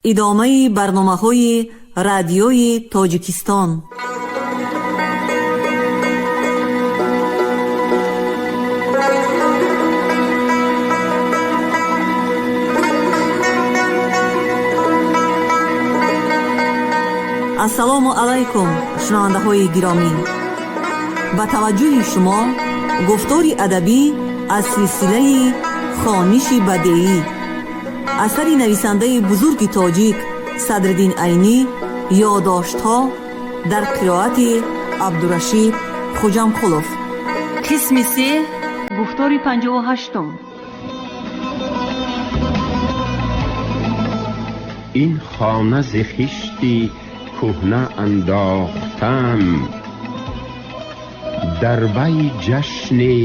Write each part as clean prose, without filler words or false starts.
Идомаи барномаҳои Радиои Тоҷикистон. Ассалому алайкум, шунавандаҳои гиромӣ! Ба таваҷҷӯҳи шумо гуфтори адабӣ аз силсилаи «Хониши бадеӣ», асари нависандаи бузурги тоҷик Садриддин Айнӣ, «Ёдоштҳо» дар қироати Абдурашид Хуҷамқулов. Қисми се, гуфтори 58-ум. Ин хона зи хишти кӯҳна андохтам, дар вай ҷашни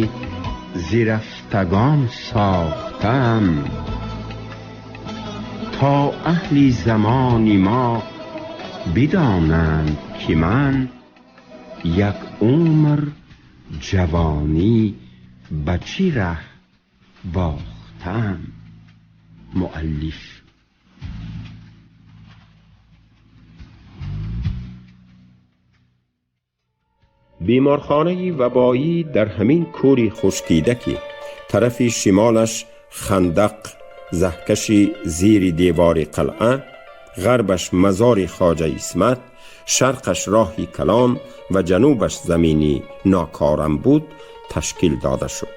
зирафтагон сохтам, то аҳли замони мо бидонанд, ки ман як умр ҷавонӣ ба чӣ раҳ бохтам. Муаллиф. Беморхонаи вабоӣ дар ҳамин кӯри хушкида, ки тарафи шимолаш хандақ, заҳкаши зери девори қалъа, ғарбаш мазори Хоҷа Исмат, шарқаш роҳи калон ва ҷанубаш замини нокорам буд, ташкил дода шуд.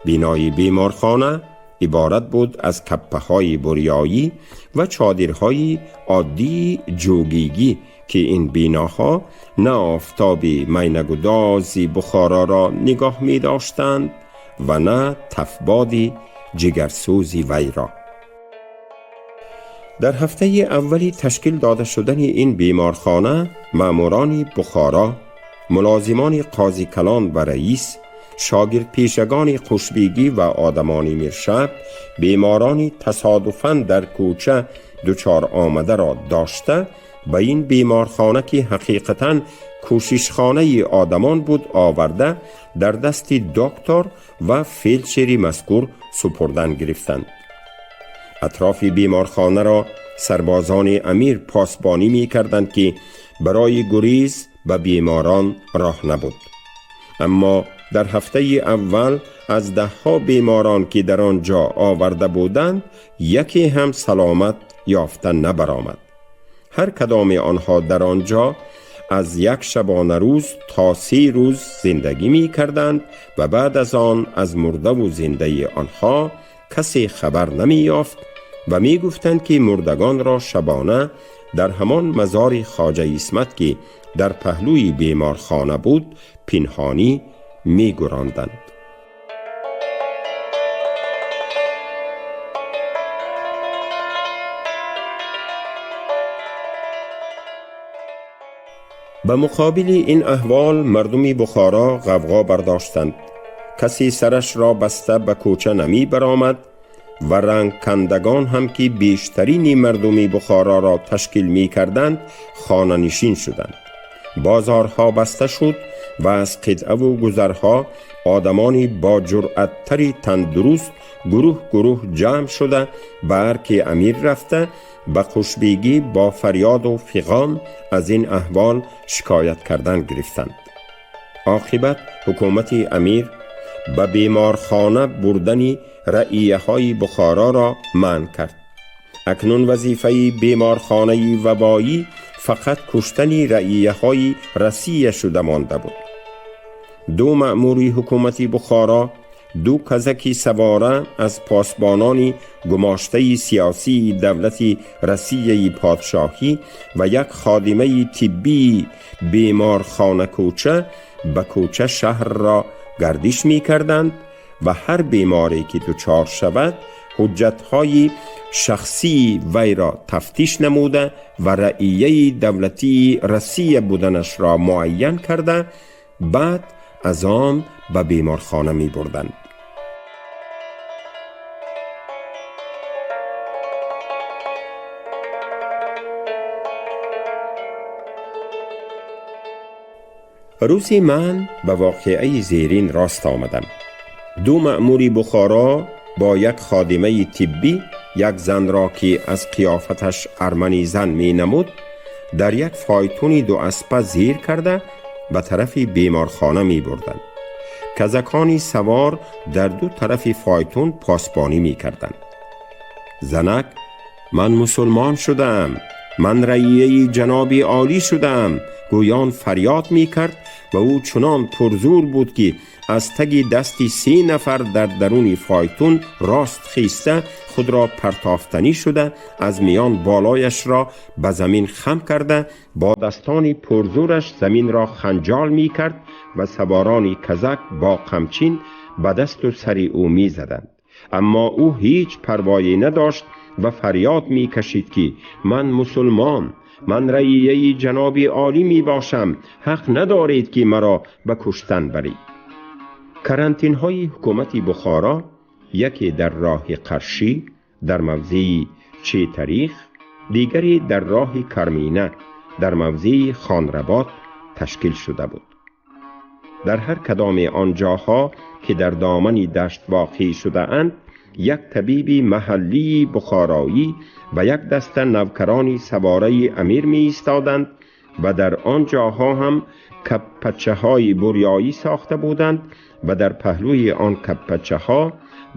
Бинои беморхона иборат буд аз каппаҳои бурёӣ ва чодирҳои оддии ҷӯгигӣ, ки ин биноҳо на офтоби майнагудози Бухороро нигоҳ медоштанд ва на тафбоди ҷигарсӯзи вайро. Дар ҳафтаи аввали ташкил дода шудани ин беморхона маъмурони Бухоро, мулозимони қози калон ва раис, шогирдпешагони Қушбегӣ ва одамони Миршаб беморони тасодуфан дар кӯча дучор омадаро дошта, ба ин беморхона, ки ҳақиқатан кӯшишхонаи одамон буд, оварда, дар дасти доктор ва фелдшери мазкур супурдан гирифтанд. Атрофи беморхонаро сарбозони амир посбонӣ мекарданд, ки барои гурез ба беморон роҳ набуд. Аммо дар ҳафтаи аввал аз даҳҳо беморон, ки дар он ҷо оварда буданд, яке ҳам саломат ёфта набаромад. Ҳар кадоми онҳо дар он ҷо аз як шабонарӯз то 3 рӯз зиндагӣ мекарданд ва баъд аз он аз мурдаву зиндаи онҳо касе хабар намеёфт ва мегуфтанд, ки мурдагонро шабона дар ҳамон мазори Хоҷа Исмат, ки дар паҳлӯи беморхона буд, пинҳонӣ мегӯронданд. Ба муқобили ин аҳвол мардуми Бухоро ғавғо бардоштанд. Касе сарашро баста ба кӯча намебаромад ва рангкандагон ҳам, ки бештарини мардуми Бухороро ташкил мекарданд, хонанишин шуданд. Бозорҳо баста шуд ва аз қитъаву гузарҳо одамони бо ҷуръаттари тандуруст гурӯҳ гурӯҳ ҷамъ шуда, ба арки амир рафта, ба Қушбегӣ бо фарёду фиғон аз ин аҳвол шикоят кардан гирифтанд. Оқибат ҳукумати амир ба беморхона бурдани раияҳои Бухороро манъ кард. Акнун вазифаи беморхонаи вабоӣ фақат куштани раияҳои Россия шуда монда буд. Ду маъмури ҳукумати Бухоро, ду казаки савора аз посбонони гумоштаи сиёсии давлати Россияи подшоҳӣ ва як ходимаи тиббии беморхонакӯча ба кӯча шаҳрро гардиш мекарданд ва ҳар беморе ки дучор шавад, ҳуҷҷатҳои шахсии вайро тафтиш намуда ва раияи давлатии Россия буданашро муайян карда, баъд аз он ба беморхона мебурданд. Рӯзе ман ба воқеаи зерин рост омадам. Ду маъмури Бухоро бо як ходимаи тиббӣ یک زن را که از قیافتش ارمنی زن می نمود در یک فایتون دو اسپه زیر کرده به طرف بیمارخانه می بردند. کزکانی سوار در دو طرف فایتون پاسبانی می کردند. زنک من مسلمان شدم، من رعیه جناب عالی شدم گویان فریاد می کرد و او چنان پرزور بود که از تگ دستی 3 نفر در درون فایتون راست خیسته خود را پرتافتنی شده از میان بالایش را به زمین خم کرده با دستان پرزورش زمین را خنجال می کرد و سواران کزک با قمچین به دست و سر او می زدند. اما او هیچ پروایی نداشت و فریاد می کشید که من مسلمان، من رعیه جناب عالی می باشم، حق ندارید که مرا به کشتن برید. کرانتین های حکومت بخارا یکی در راه قرشی در موضع چه تاریخ، دیگری در راه کرمینه در موضع خانرباط تشکیل شده بود. در هر کدام آنجاها که در دامن دشت واقع شده اند یک طبیب محلی بخارایی و یک دسته نوکرانی سواره امیر می ایستادند و در آن جاها هم کپچه های بریایی ساخته بودند و در پهلوی آن کپچه ها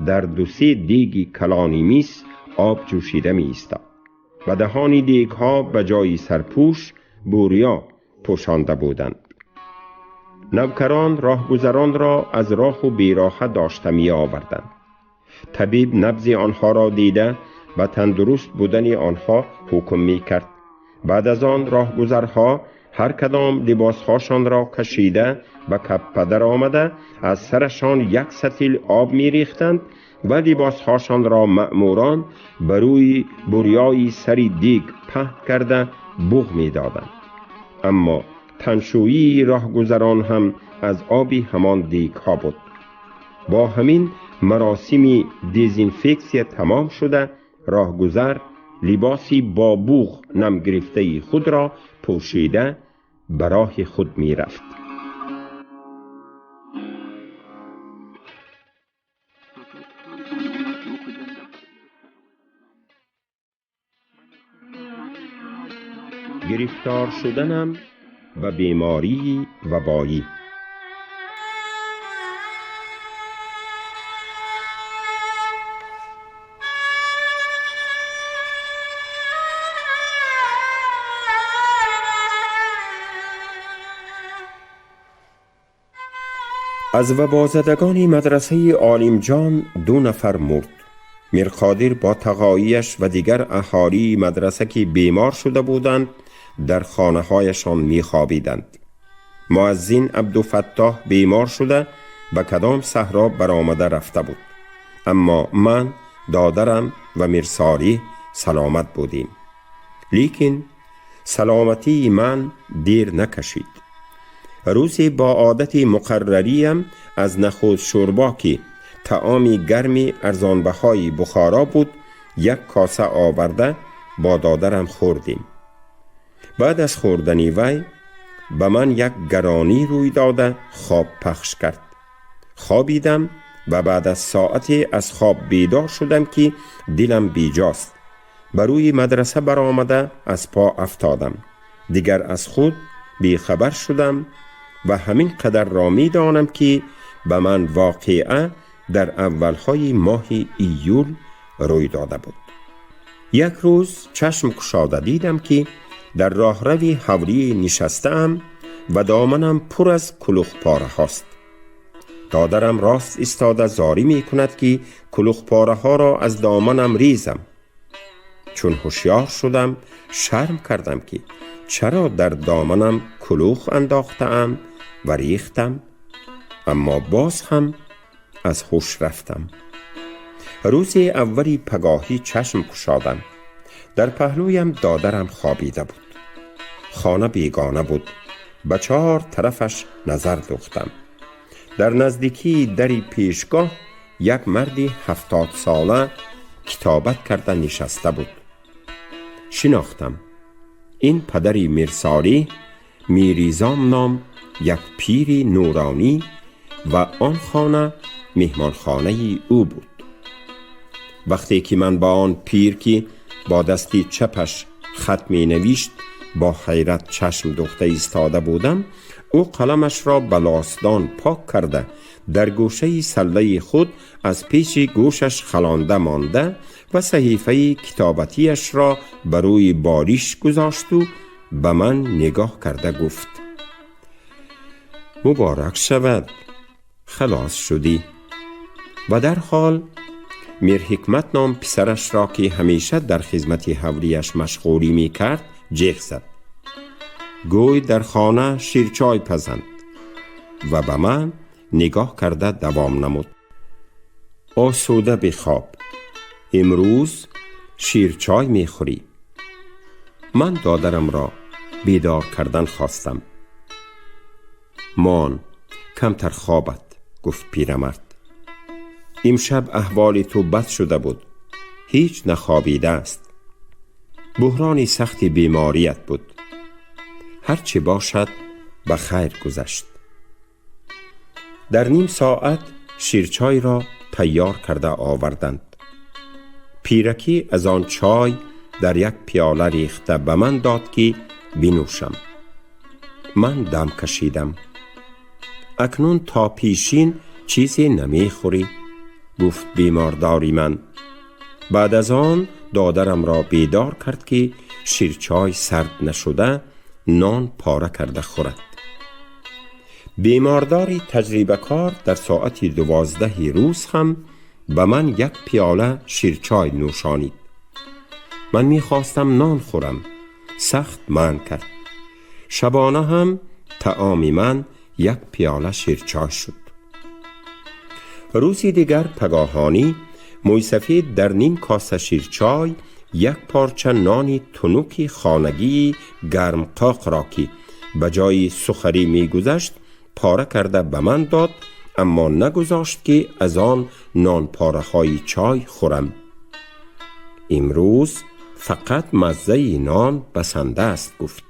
در 2-3 دیگ کلانی میس آب جوشیده می ایستاد و دهان دیگ ها به جای سرپوش بوریا پوشانده بودند. نوکران راهگذران را از راه و بیراهه داشته می آوردند. طبیب نبض آنها را دیده و تندرست بودن آنها حکم می کرد. بعد از آن راهگذرها هر کدام لباسهاشان را کشیده و کپه در آمده از سرشان یک سطل آب می ریختند و لباسهاشان را مأموران بروی بریای سری دیگ پهن کرده بوغ می دادند. اما تنشویی راهگذران هم از آبی همان دیگ ها بود. با همین مراسم دیزینفکسیا تمام شده راهگذر لباسی با بوغ نم گرفته خود را پوشیده به راه خود می رفت. گرفتار شدنم و بیماری وبایی. از وبازدگان مدرسه عالمجان 2 نفر مرد. میرقادر با تقاییش و دیگر اهالی مدرسه که بیمار شده بودند در خانه هایشان میخوابیدند. مؤذن عبدالفتاح بیمار شده به کدام صحرا برآمده رفته بود. اما من، دادرم و میرساری سلامت بودیم. لیکن سلامتی من دیر نکشید. روزی با عادت مقرریم از نخود شوربا که طعام گرم ارزانبهای بخارا بود یک کاسه آورده با دادرم خوردیم. بعد از خوردن وی به من یک گرانی روی داده خواب پخش کرد. خوابیدم و بعد از ساعتی از خواب بیدار شدم که دلم بیجاست. بر روی مدرسه برآمده از پا افتادم. دیگر از خود بیخبر شدم و همین قدر را می دانم که به من واقعه در اولهای ماه ایول روی داده بود. یک روز چشم گشاده دیدم که در راهروی حولی نشستم و دامنم پر از کلوخ پاره هاست. دادرم راست ایستاده زاری می کند که کلوخ پاره ها را از دامنم ریزم. چون هوشیار شدم شرم کردم که چرا در دامنم کلوخ انداختم و ریختم، اما باز هم از هوش رفتم. روز اولی پگاهی چشم گشادم. در پهلویم دادرم خوابیده بود. خانه بیگانه بود. به 4 طرفش نظر دوختم. در نزدیکی دری پیشگاه یک مردی 70 ساله کتابت کرده نشسته بود. شناختم. این پدری میرساری، میریزام نام، یک پیر نورانی و آن خانه مهمانخانه او بود. وقتی که من با آن پیر که با دستی چپش خط می نوشت با حیرت چشم دوخته ایستاده بودم، او قلمش را به لاستان پاک کرده در گوشه سله خود از پیش گوشش خلانده مانده و صحیفه کتابتیش را بر روی باریش گذاشت و به من نگاه کرده گفت: مبارک شود، خلاص شدی. و در حال میر حکمت نام پسرش را که همیشه در خدمت حولیش مشغولی می کرد جیغ زد: گوی در خانه شیرچای پزند. و به من نگاه کرده دوام نمود: آسوده بخواب، امروز شیرچای می خوری. من دادرم را بیدار کردن خواستم. مان کمتر خوابت، گفت پیرمرد. امشب احوال تو بد شده بود، هیچ نخوابیده است. بحران سخت بیماریت بود. هرچه باشد به خیر گذشت. در نیم ساعت شیرچای را تیار کرده آوردند. پیرکی از آن چای در یک پیاله ریخته به من داد که بنوشم. من دم کشیدم. اکنون تا پیشین چیزی نمیخوری، گفت بیمارداری من. بعد از آن دادرم را بیدار کرد که شیرچای سرد نشده نان پاره کرده خورد. بیمارداری تجربه کار در ساعت 12 روز هم به من یک پیاله شیرچای نوشانید. من میخواستم نان خورم، سخت من کرد. شبانه هم طعام من یک پیاله شیرچای شد. روزی دیگر پگاهانی مویسفید در نیم کاسه شیرچای یک پارچه نان تنوک خانگی گرم قاق را که به جای سخری میگذشت پاره کرده به من داد، اما نگذاشت که از آن نان پاره های چای خورم. امروز فقط مزه نان بسنده است، گفت.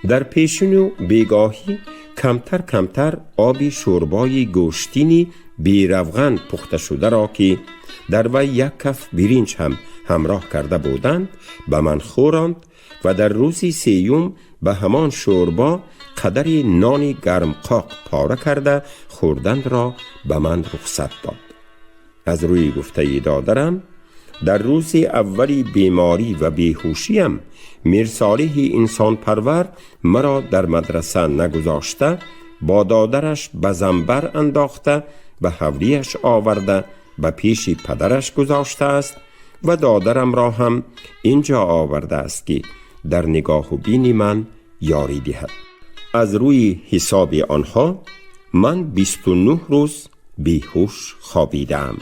در پیشین و بیگاهی کمتر کمتر آبی شوربای گوشتینی بی روغن پخته شده را که در وی یک کف برنج هم همراه کرده بودند به من خوراند و در روز سیوم به همان شوربا قدر نان گرم قاق پاره کرده خوردن را به من رخصت داد. از روی گفته دادرم در روز اولی بیماری و بیهوشیم میرصالح انسان پرور مرا در مدرسه نگذاشته با دادرش به زنبر انداخته به حولیش آورده به پیش پدرش گذاشته است و دادرم را هم اینجا آورده است که در نگاه و بین من یاری دهد. از روی حساب آنها من 29 روز بیهوش خوابیدم.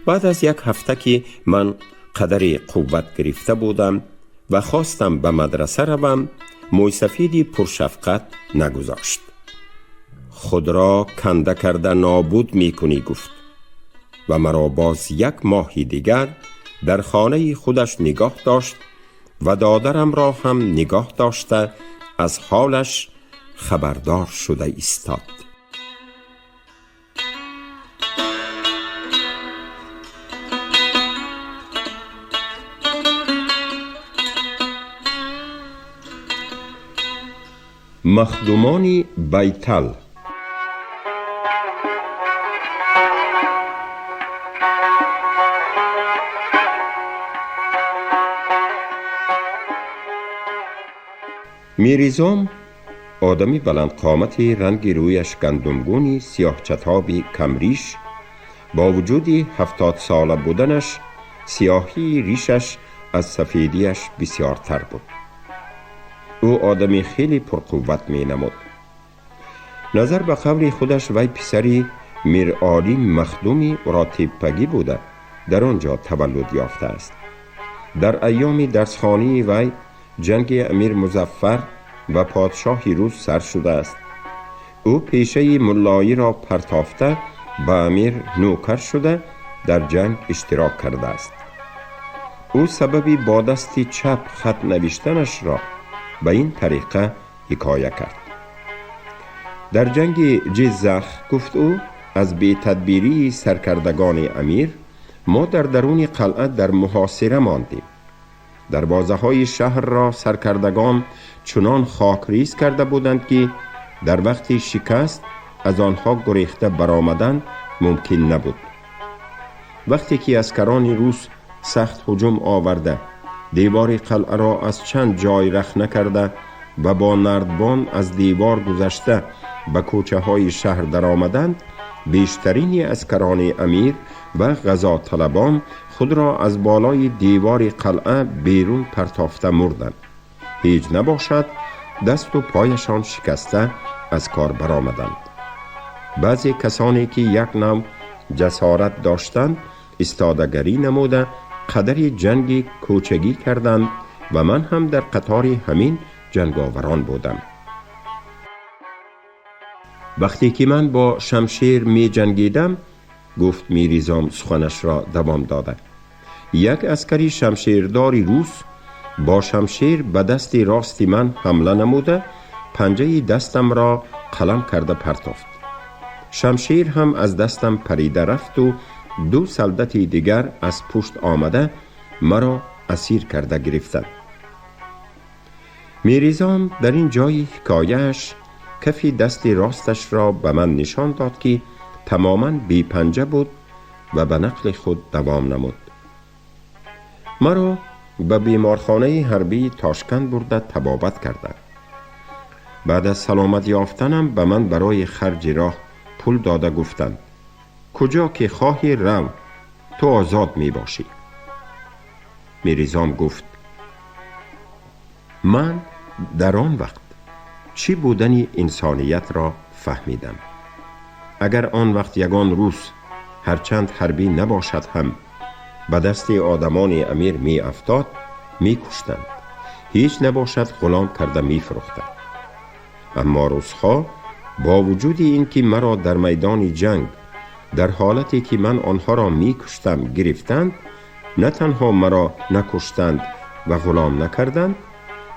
بعد از یک هفته که من قدر قوت گرفته بودم و خواستم به مدرسه روم، مویسفیدی پرشفقت نگذاشت. خود را کنده کرده نابود میکنی، گفت و مرا باز یک ماه دیگر در خانه خودش نگاه داشت و دادرم را هم نگاه داشته از حالش خبردار شده ایستاد. مخدومان بیتل. میریزام آدمی بلند قامتی، رنگ رویش گندمگونی، سیاه چتابی کمریش، با وجود 70 ساله بودنش سیاهی ریشش از سفیدیش بسیارتر بود. او آدمی خیلی پرقوت می نمود. نظر به قول خودش وی پسری میرعالی مخدومی راتبپگی بوده، در آنجا تولد یافته است. در ایام درسخانی وی جنگ امیر مظفر و پادشاه روس سر شده است. او پیشه ملایی را پرتافته به امیر نوکر شده در جنگ اشتراک کرده است. او سببی با دست چپ خط نوشتنش را به این طریقه حکایه کرد. در جنگ جزخ، گفت او، از بی تدبیری سرکردگان امیر ما در درون قلعه در محاصره ماندیم. دروازه های شهر را سرکردگان چنان خاکریز کرده بودند که در وقت شکست از آنها گریخته برآمدن ممکن نبود. وقتی که عسکران روس سخت هجوم آورده دیوار قلعه را از چند جای رخنه کرده و با نردبان از دیوار گذشته به کوچه های شهر درآمدند، بیشترین عسکران امیر و غذا طلبان خود را از بالای دیوار قلعه بیرون پرتافته مردند. هیچ نباشد دست و پایشان شکسته از کار برآمدند. بعضی کسانی که یک نوع جسارت داشتند ایستادگری نموده قدر جنگ کوچگی کردند و من هم در قطار همین جنگاوران بودم. وقتی که من با شمشیر می جنگیدم، گفت میریزام سخنش را دوام داده، یک عسکری شمشیردار روس با شمشیر به دست راست من حمله نموده پنجه دستم را قلم کرده پرتافت. شمشیر هم از دستم پریده رفت و دو سلدت دیگر از پشت آمده مرا اسیر کرده گرفتند. میریزام در این جای حکایه‌اش کف دست راستش را به من نشان داد که تماما بی پنجه بود و به نقل خود دوام نمود. مرا به بیمارخانه حربی تاشکند برده طبابت کردند. بعد از سلامت یافتنم به من برای خرج راه پول داده گفتند کجا که خواهی رو، تو آزاد می باشی. میریزام گفت من در آن وقت چی بودن انسانیت را فهمیدم. اگر آن وقت یگان روس هرچند حربی نباشد هم به دست آدمان امیر می افتاد می کشتند، هیچ نباشد غلام کرده می فروختند. اما روسها با وجود این که مرا در میدان جنگ در حالتی که من آنها را می کشتم گرفتند، نه تنها مرا نکشتند و غلام نکردند،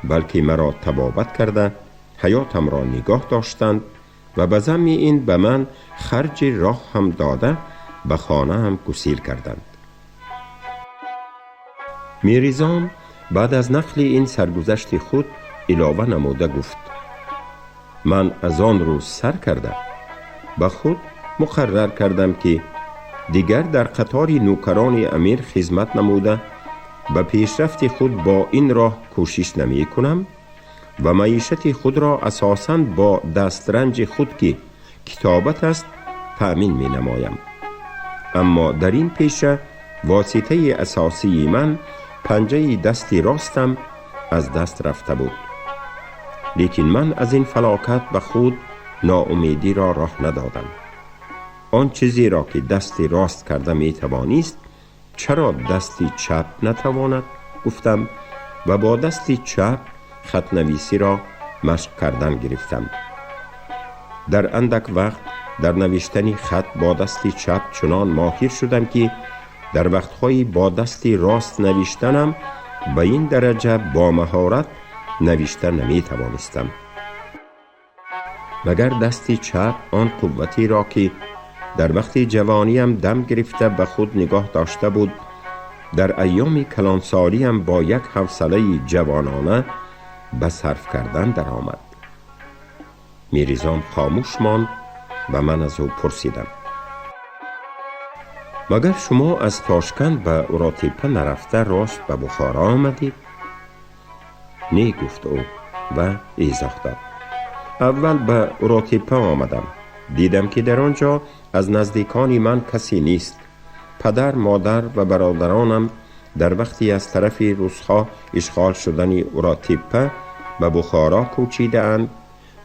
بلکه مرا طبابت کرده حیاتم را نگاه داشتند و به ضم این به من خرج راه هم داده به خانه هم گسیل کردند. میریزام بعد از نقل این سرگذشت خود علاوه نموده گفت من از آن روز سر کردم به خود مقرر کردم که دیگر در قطار نوکران امیر خدمت نموده به پیشرفت خود با این راه کوشش نمی کنم و معیشت خود را اساساً با دسترنج خود که کتابت است تأمین می نمایم. اما در این پیشه واسطه اساسی من پنجه دست راستم از دست رفته بود. لیکن من از این فلاکت به خود ناامیدی را راه ندادم. آن چیزی را که دست راست کرده می توانست چرا دست چپ نتواند؟ گفتم و با دست چپ خط نویسی را مشق کردن گرفتم. در اندک وقت در نوشتن خط با دست چپ چنان ماهر شدم که در وقتهای با دست راست نوشتنم به این درجه با مهارت نوشته نمی توانستم. مگر دست چپ آن قوتی را که در وقت جوانیم دم گرفته به خود نگاه داشته بود، در ایام کلانسالیم با یک حوصله جوانانه به صرف کردن در آمد. میریزام خاموش ماند و من از او پرسیدم مگر شما از تاشکند به اوراتیپه نرفته راست به بخارا آمدید؟ نه، گفت او و ایضاح داد اول به اوراتیپه آمدم، دیدم که در آنجا از نزدیکان من کسی نیست. پدر، مادر و برادرانم در وقتی از طرف روسها اشغال شدن اوراتیپه به بخارا کوچیده اند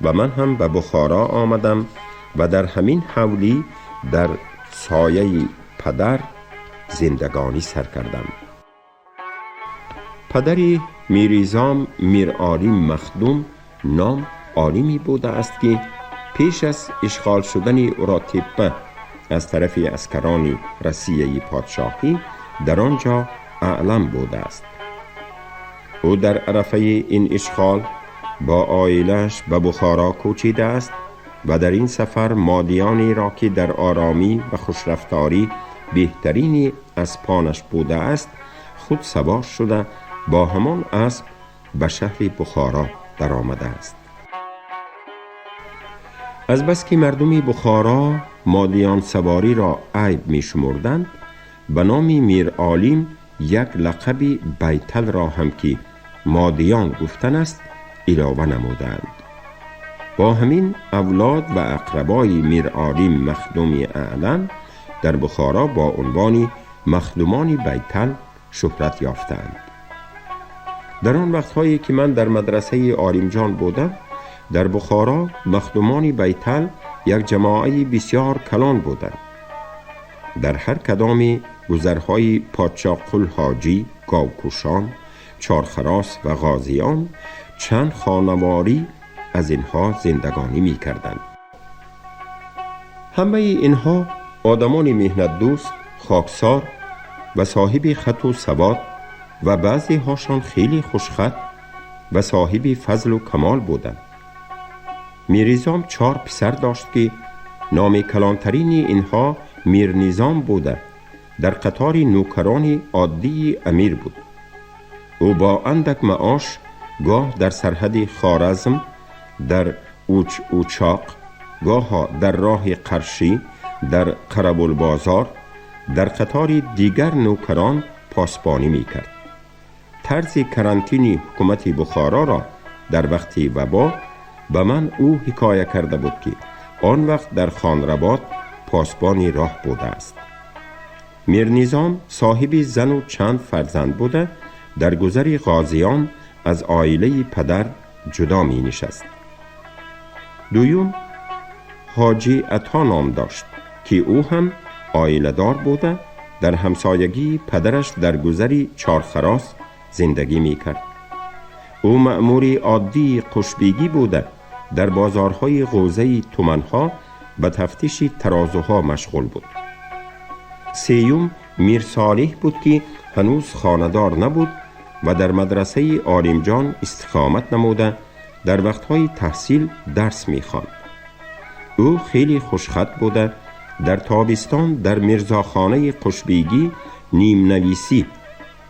و من هم به بخارا آمدم و در همین حولی در سایه پدر زندگانی سر کردم. پدری میریزام میرعالی مخدوم نام عالمی بوده است که پیش از اشغال شدن اوراتیپه از طرف عسکران رسیه پادشاهی در آنجا اعلم بوده است. او در عرفه این اشغال با عائله‌اش به بخارا کوچیده است و در این سفر مادیانی را که در آرامی و خوشرفتاری беҳтарини аспонаш будааст, худ савор шуда бо ҳамон асп ба шаҳри Бухоро даромадааст. Аз бас ки мардуми Бухоро модиён савориро айб мешумурданд, ба номи Миролим як лақаби байталро ҳам ки модиён гуфтан аст илова намуданд. Бо ҳамин авлод ва ақрабои Миролим Махдуми Аълам дар Бухоро бо унвони Махдумони Байтал шӯҳрат ёфтаанд. Дар он вақтҳое ки ман дар мадрасаи Олимҷон будам, дар Бухоро Махдумони Байтал як ҷамоаи бисёр калон буданд. Дар ҳар кадоми гузарҳои Подшоҳқул Ҳоҷӣ, Говкушон, Чорхарос ва Ғозиён чанд хонаворӣ аз инҳо зиндагонӣ мекарданд. Ҳамаи инҳо одамони меҳнатдӯст, хоксор ва соҳиби хату савод ва баъзеҳошон хеле хушхат ва соҳиби фазлу камол буданд. Мирнизом чор писар дошт ки номи калонтарини инҳо Мирнизом буда, дар қатори нӯкарони оддии амир буд. Ӯ бо андак маош гоҳ дар сарҳади Хоразм, дар Уч-Учоқ, гоҳо дар роҳи Қаршӣ, дар Қарабулбозор, дар қатори дигар нӯкарон посбонӣ мекард. Тарзи карантини ҳукумати Бухороро дар вақти вабо ба ман ӯ ҳикоя карда буд ки он вақт дар Хонрабод посбони роҳ будааст. Мирнизом соҳиби зану чанд фарзанд буда, дар гузари Ғозиён аз оилаи падар ҷудо менишаст. Дуюм Ҳоҷӣ Ато ном дошт ки ӯ ҳам оиладор буда, дар ҳамсоягии падараш дар гузари Чорхарос зиндагӣ мекард. Ӯ маъмури оддии Қушбегӣ буда, дар бозорҳои ғӯзаи туманҳо ба тафтиши тарозуҳо машғул буд. Сеюм Мирсолиҳ буд ки ҳанӯз хонадор набуд ва дар мадрасаи Олимҷон истиқомат намуда, дар вақтҳои таҳсил дарс мехонд. Ӯ хеле хушхат буда, дар тобистон дар мирзохонаи Қушбегӣ нимнависӣ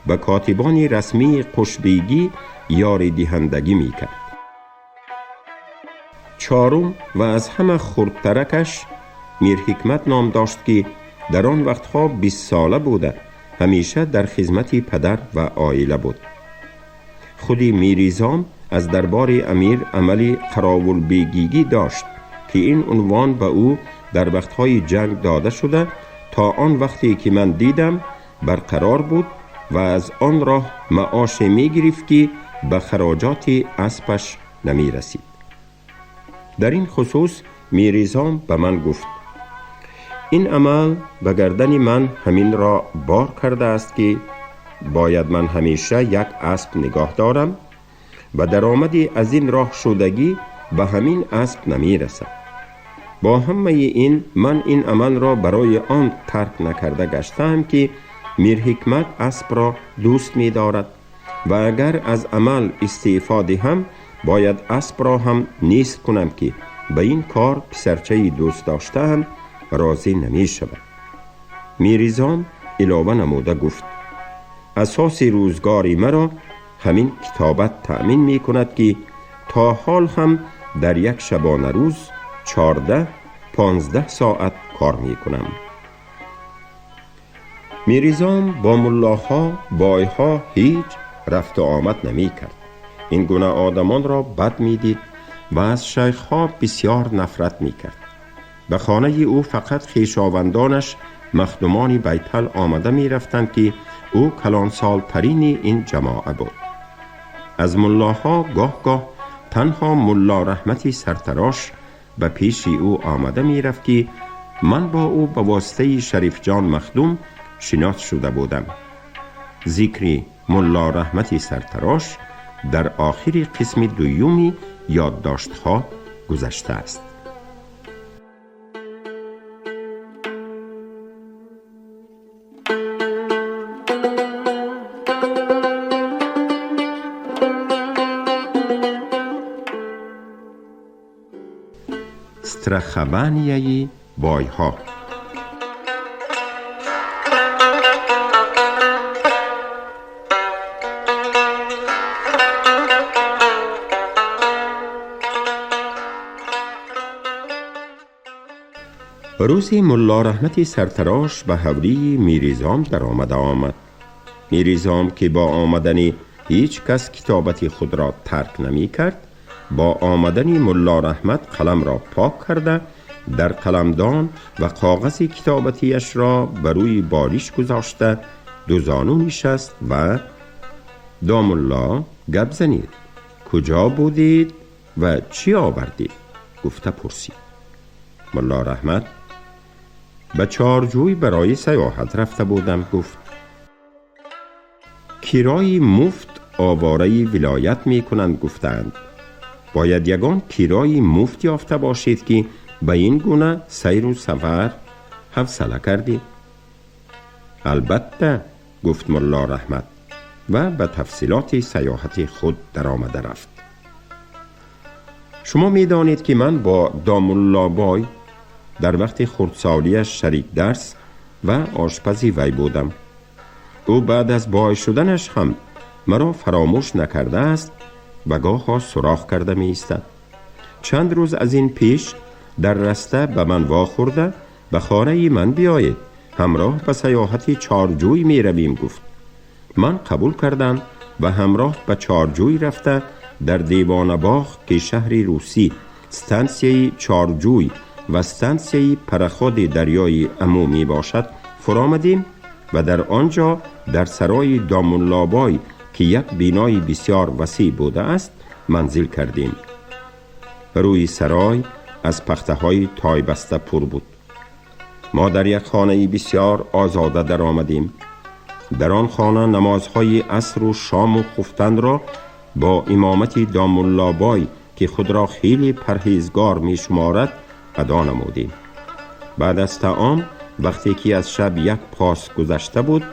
ба котибони расмии Қушбегӣ ёридиҳандагӣ мекард. Чорум ва аз ҳама хурдтаракаш Мирҳикмат ном дошт ки дар он вақтҳо 20сола буда, ҳамеша дар хизмати падар ва оила буд. Худи Миризом аз дарбори амир амали қаровулбегигӣ дошт ки ин унвон ба ӯ дар вақтҳои ҷанг дода шуда, то он вақте ки ман дидам барқарор буд ва аз он роҳ маоше мегирифт ки ба хароҷоти аспаш намерасид. Дар ин хусус Миризом ба ман гуфт: ин амал ба гардани ман ҳаминро бор кардааст ки бояд ман ҳамеша як асп нигоҳ дорам ва даромади аз ин роҳ шудагӣ ба ҳамин асп намерасад. Бо ҳамаи ин ман ин амалро барои он тарк накарда гаштаам ки Мирҳикмат аспро дӯст медорад ва агар аз амал истеъфо диҳам, бояд аспро ҳам нест кунам ки ба ин кор писарчаи дӯст доштаам розӣ намешавад. Миризом илова намуда гуфт: асоси рӯзгори маро ҳамин китобат таъмин мекунад ки то ҳол ҳам дар як шабонарӯз 14-15 соат кор мекунам. Миризом бо муллоҳо, бойҳо ҳеҷ рафту омад намекард. Ин гуна одамонро бад медид ва аз шайхҳо бисёр нафрат мекард. Ба хонаи ӯ фақат хешовандонаш Махдумони Байтал омада мерафтанд ки ӯ калонсолтарини ин ҷамоа буд. Аз муллоҳо гоҳ-гоҳ танҳо Мулло Раҳмати сартарош ба пеши ӯ омада мерафт ки ман бо ӯ ба воситаи Шарифҷон Махдум шинос шуда будам. Зикри Мулло Раҳмати сартарош дар охири қисми дуюми ёддоштҳо гузаштааст. Страхованияи бойҳо. Рӯзе Мулло Раҳмати сартарош ба ҳавлии Миризом даромада омад. Миризом, ки бо омадани ҳеҷ кас китобати худро тарк намекард, бо омадани Мулло Раҳмат қаламро пок карда, дар қаламдон ва коғази китобатиашро ба рӯи болиш гузошта, дузону нишаст ва домулло, гап занед, куҷо будед ва чӣ овардед? Гуфта пурсид. Мулло Раҳмат ба Чорҷӯй барои саёҳат рафта будам, гуфт. Кирои муфт овораи вилоят мекунанд, гуфтаанд. Бояд ягон кирои муфт ёфта бошед, ки ба ин гуна сайру сафар ҳавсала кардед. Албатта, гуфт Мулло Раҳмат ва ба тафсилоти саёҳати худ даромада рафт. Шумо медонед, ки ман бо домуллобой дар вақти хурдсолиаш шарик дарс ва ошпази вай будам. Ӯ баъд аз бой шуданаш ҳам маро фаромӯш накардааст ва гоҳо суроғ карда меистад. Чанд рӯз аз ин пеш дар раста ба ман вохӯрда, ба хонаи ман биёед, ҳамроҳ ба саёҳати Чорҷӯй меравем, гуфт. Ман қабул кардам ва ҳамроҳ ба Чорҷӯй рафта, дар Девонабоғ, ки шаҳри русӣ, стансияи Чорҷӯй ва стансияи параходи дарёи Аму мебошад, фуромадем ва дар он ҷо дар сарои домуллобой, ки як бинои бисёр васеъ будааст, манзил кардем. Рӯи сарой аз пахтаҳои тойбаста пур буд. Мо дар як хонаи бисёр озода даромадем. Дар он хона намозҳои асру шому хуфтанро бо имомати домуллобой, ки худро хеле парҳезгор мешуморад, адо намудем. Баъд аз таом, вақте ки аз шаб як пос гузашта буд,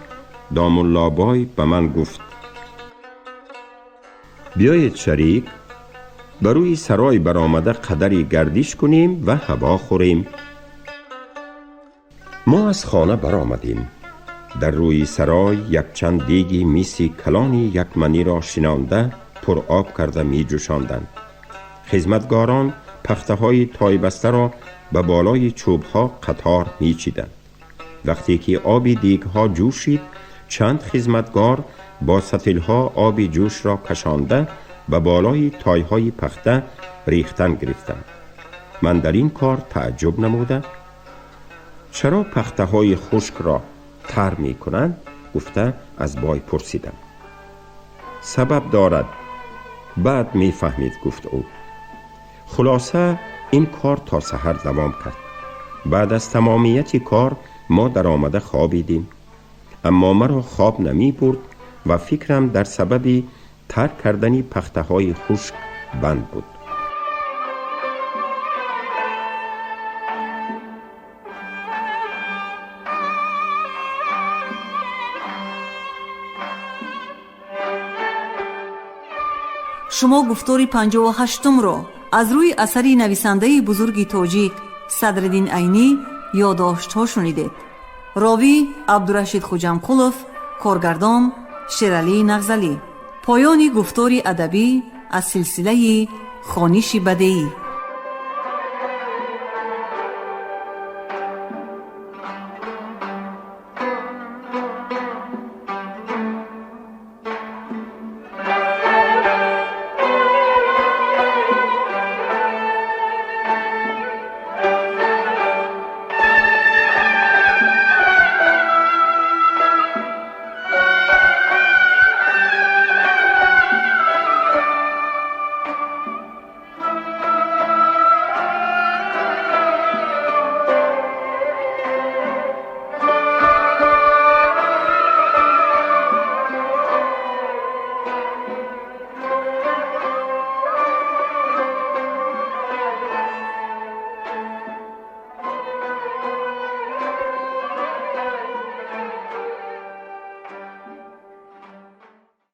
домуллобой ба ман гуфт: биёед, шарик, ба рӯи сарой баромада қадаре гардиш кунем ва ҳаво хӯрем. Мо аз хона баромадем. Дар рӯи сарой якчанд деги миси калони якманиро шинонда, пуроб карда меҷӯшонданд. Хизматгорон пахтаҳои тойбастаро ба болои чӯбҳо қатор мечиданд. Вақте ки оби дегҳо ҷӯшид, чанд хизматгор бо сатилҳо оби ҷӯшро кашонда, ба болои тойҳои пахта рехтан гирифтанд. Ман дар ин кор таъҷуб намуда, чаро пахтаҳои хушкро тар мекунанд, гуфта аз бой пурсидам. Сабаб дорад, баъд мефаҳмед, гуфт ӯ. Хулоса, ин кор то саҳар давом кард. Баъд аз тамомияти кор мо даромада хобидем, аммо маро хоб намебурд ва фикрам дар сабаби тар кардани пахтаҳои хушк банд буд. Шумо гуфтори 58-умро аз рӯи асари нависандаи бузурги тоҷик Садриддин Айнӣ ёддоштҳо шунидед. Ровӣ Абдурашид Хуҷамқулов, коргардон Шералӣ Нағзалӣ. Поёни гуфтори адабӣ аз силсилаи хониши бадеӣ.